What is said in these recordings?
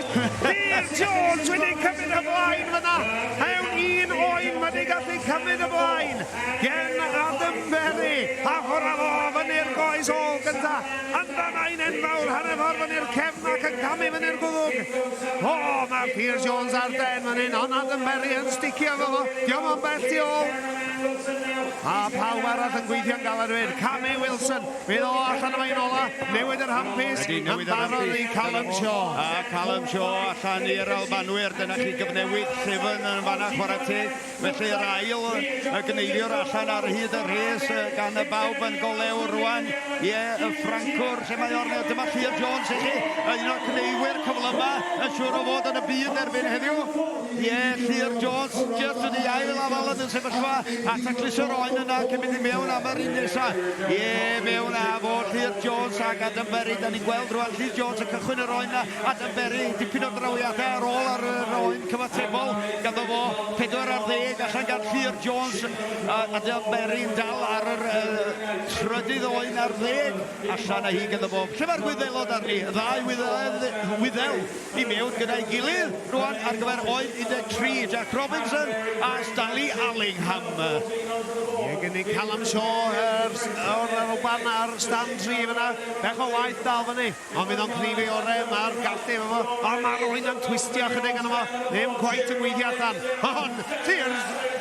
Llyr Jones wedi cymryd y blaen fyna. Mewn un oen mae wedi gallu cymryd y blaen. Gen Adam Berry. A ffwrdd â fo fyny'r goes ôl gynta. Ynddo mae'n enfawr hanner ffordd fyny'r cefn ac yn camu fyny'r gwddwg. O, mae Llyr Jones ar den fan hyn, ond Adam Berry yn sticio efo fo. Diolch yn bell tu ôl. A pawb arall yn gweithio'n galed hefyd. Cammy Wilson, fydd o allan yma i'n ola. Newid yr handpiece Ydy, yn newid yr barod handpiece. i Callum Shaw. A Callum Shaw allan i'r Albanwyr. Dyna chi gyfnewid llyfn yn fanna chwarae teg. Felly yr ail y gneiddiwr allan ar hyd y rhes gan y bawb yn golew rwan. Ie, y Ffrancwr, lle mae o'r Dyma Llyr Jones i chi, un o'r gneithwyr cyflyma yn siŵr o fod yn y byd erbyn heddiw. Ie, Llyr Jones jyst wedi ail afal yn y sefyllfa a tacluso'r oen yna cyn mynd i mewn am yr un nesa. Ie, mewn a fo Llyr Jones ac Adam Berry. Da ni'n gweld rwan Llyr Jones yn cychwyn yr oen na. Adam Berry, dipyn o drawiadau ar ôl ar yr oen cyfatebol. Ganddo fo 4 ar ddeg allan gan Llyr Jones. A Adam Berry'n dal ar yr uh, trydydd oen ar ddeg. Allan â hi ganddo fo. Lle mae'r Gwyddelod arni? Y ddau Wyddel, Wyddel i mewn gyda'i gilydd rwan ar gyfer oed 13, Jack Robinson a Stanley Allingham. Ie, gen i Callum Shaw yr, o'r Alban ar stand 3 fyna. Bech o waith dal fyny, ond fydd o'n cryf ei orau, mae'r gallu efo fo. Ond mae'r oen yn twistio chydig arno fo, ddim cweit yn gweithio allan. Ond Llyr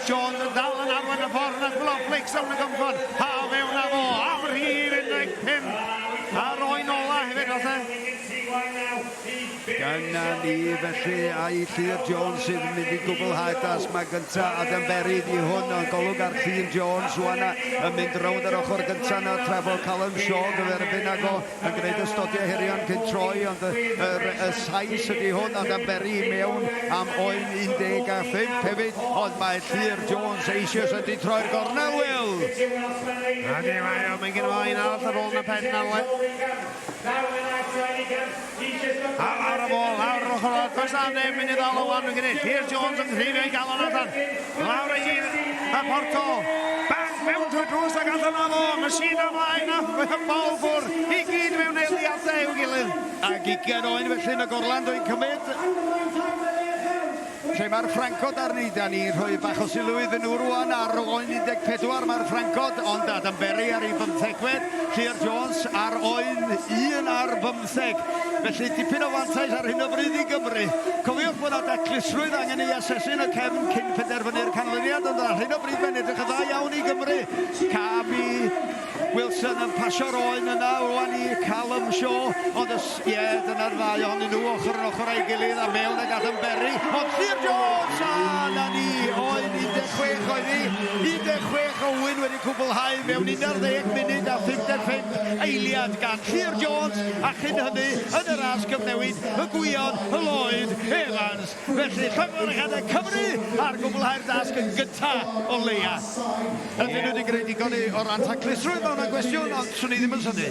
Jones yn dal yn arwain y ffordd yn y Gloflix rownd y gynffon. A fewn â fo am rhif 15. A'r oen ola hefyd, falle. Dyna ni felly, a'i Llyr Jones sydd yn mynd i gwblhau'r dasg. Mae gynta Adam Berry di hwn, ond golwg ar Llyr Jones rwan yn mynd rownd yr ochr gynta na tra bod Callum Shaw gyferbyn ag o yn gwneud y stodiau herion cyn troi, ond y, y, y Sais ydi hwn, Adam Berry i mewn am oen 15 hefyd, ond mae Llyr Jones eisoes wedi troi'r gornel, Will! Ydy, mae o'n mynd gyda fo un arall ar ôl yn y pen nawr. A lawr y bôl, lawr yr ochr o'r does na neb mynd i ddal o wan yn gwneud. Llyr Jones yn rhifio ei galon allan. Lawr ei hun, y Porto. Bang, mewn trwy drws ac allan â fo. Machine ymlaen a bol ffwr i gyd mewn eiliadau i'w gilydd. Ac ugain oen felly yn y gorlan dwi'n cymryd. Lle mae'r Ffrancod arni? Da ni'n rhoi bach o sylw iddyn nhw rwan ar oen 14 mae'r Ffrancod, ond Adam Berry ar ei bymthegfed, Llyr Jones ar oen 1 ar bymtheg. Felly dipyn o fantais ar hyn o bryd i Gymru. Cofiwch bod 'na daclusrwydd angen ei asesu yn y cefn cyn penderfynu'r canlyniad, ond ar hyn o bryd mae'n edrych yn dda iawn i Gymru. Cabi Wilson yn pasio'r oen yna rwan i Callum Shaw, ond ys, ie, yeah, dyna'r ddau ohonyn nhw ochr yn ochr â'i gilydd a mewn ag Adam Berry, ond Llyr Jones, a na ni, oen 16 oedd hi, 16 o wyn wedi cwblhau mewn 11 munud a 55 eiliad gan Llyr Jones, a chyn hynny yn y ras gyfnewid y Gwion Lloyd Evans. Felly, llongyfarchiadau Cymru ar gwblhau'r dasg yn gynta o leia. Ydyn nhw wedi gwneud digon o ran taclusrwydd? Mae hwnna'n gwestiwn, ond swn i ddim yn synnu.